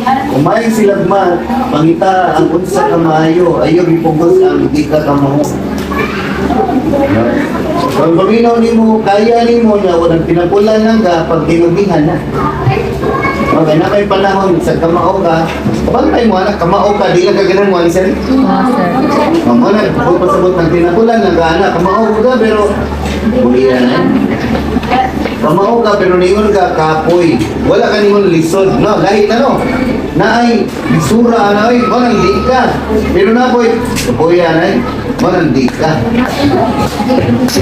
Kung may silagmat, pangita ang unsa ka maayo, ayaw ipugos ang di ka kamao. No? Kung paminaw nimo, kaya nimo na walang pinapulan lang ka, pag tinubihan na. Okay, na may panahon sa kamao ka, bantay mo anak, kamao ka, di lang ka ganun mo, sir. Ah, sir. Mamo na, kung pasabot ng tinapulan lang ka, anak, kamao ka, pero bulian na. Kamao ka, pero ningon ka, kapoy. Wala ka ningon lisod, no? Lahit na, no? Naay, lisura, na, oy, walang di ka. Pero na, boy, kapoy yan, ay, walang di ka.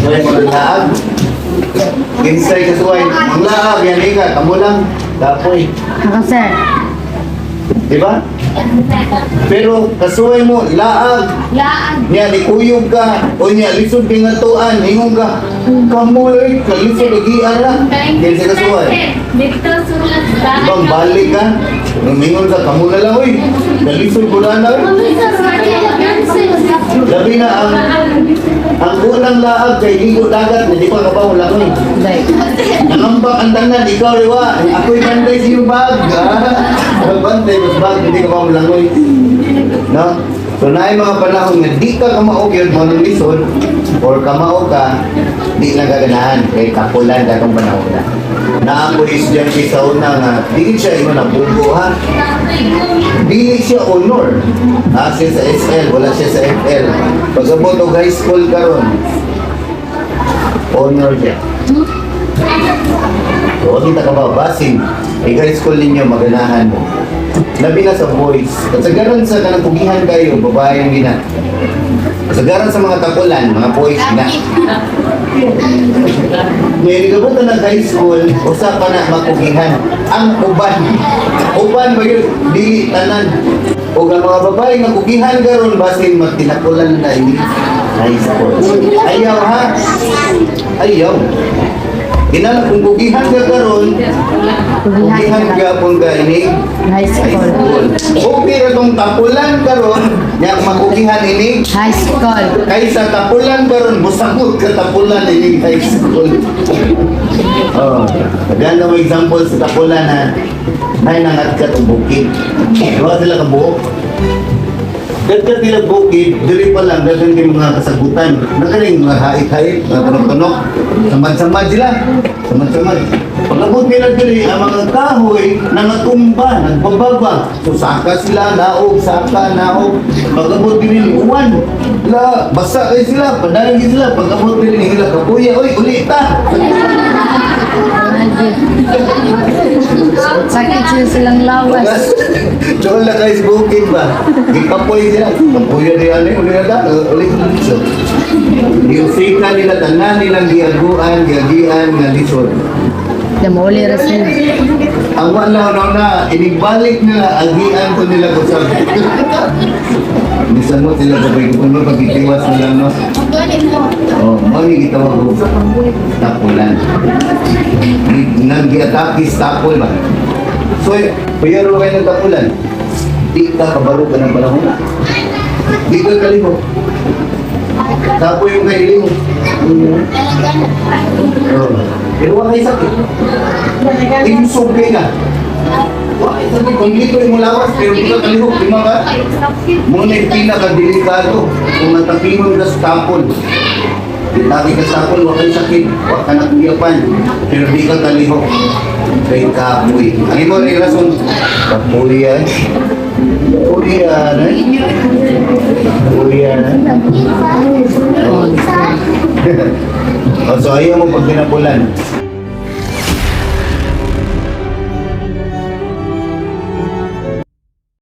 Wala mo ng laag. Kinsay kasuway, ang laag, yan, ika, kamo lang, kapoy. Ako, sir. Di ba? Pero kasuway mo, laag, niya, nikuyog ka, o niya, lisod kay nga tuan, ingon ka, kamuloy, kalisod, agian na. Kinsa kasuway. Ibang balik ka, numingon ka, kamu na lang, oy, kalisod ko na lang. Labi na ang unang laag kay ligo dagat, hindi pa kabaw lang, oy. Dai. Nangambak ang tanan, ikaw riwa, ako'y bantay sa iyong bag. Ah, bantay, mas bag, hindi ka pa malangoy. No? So naay mga panahon nga di ka kamao yun mo ng lisod or kamao ka, di lang kaganahan kay kapulan ka tong panahon na. Na ako estudyante sa una nga, di siya ingon na bugo ha. Dili siya honor. Ah, siya sa SL, wala siya sa FL. Pag-abot og high school karon, honor siya. So, wag kita ka babasin. Ay, high school ninyo, maganahan mo. Labi na sa boys. Kasagaran sa kanang pugihan kayo, babae ang gina. Kasagaran sa mga takulan, mga boys na. Ngayon, ikaw na nag high school, usa pa na mapugihan. Ang uban. Uban ba yun? Dili tanan. O ang mga babae nga kugihan karon basin magtinakulan na ini high school. Ayaw ha? Ayaw. Ginala kung kugihan ka karon, kugihan gyapon ka ini High high school. School. Okay ra tong tapulan karon, nya makugihan ini High school. kaysa tapulan karon busakot ka tapulan ini high school. Oh, daghan mo example sa tapulan ha. Nay nangat ka tong bukid. Duha sila ka buok. Dagkat nila bukid, diri pa lang daghan kay mga kasagutan. Nagaling mga hait-hait, mga tunok-tunok. Samad-samad sila. Samad-samad. Pag-abot nila diri, ang mga kahoy nangatumba, nagbababa. So saka sila, naog, saka, naog. Pag-abot diri, uwan. La, basa kay sila, padayon kay sila. Pag-abot diri nila, kapuya, oy, uli ta. Sakit sila silang lawas. Doon na kayo sa bukid ba? Gikapoy sila. Kapuya ni Ali, uli na ta, uli. So, giusika nila, tanan nilang giaguan, giagian, nga lisod. Damuli ra sila. Ang wala na na, inigbalik nila, agian ko nila ko sa. Bisan mo sila gabay ko no, pagkitiwas nila no. Oh, mao ni gitawag og tapulan. Nanggiatake sa tapol ba? So, puyaro kayo ng tapulan. Di ka kabalo ka ng panahon. Di ka kalihok. Tapo yung kay lihok. Oh. Pero wa kay sakit. Insog kay na. Wa kay sakit. Kung dito yung lawas, pero di ka kalihok, di ba ka? Muna yung pinakadelikado. Kung natapingon ka sa tapol. Ditaki ka sa tapol, wa kay sakit. Wa ka nakuyapan. Pero di ka kalihok. Kay kapoy. Ang imo rin rason, kapoy yan. Kapoy yan eh. Kapoy yan eh. Oh, so ayaw mo pag ginapulan.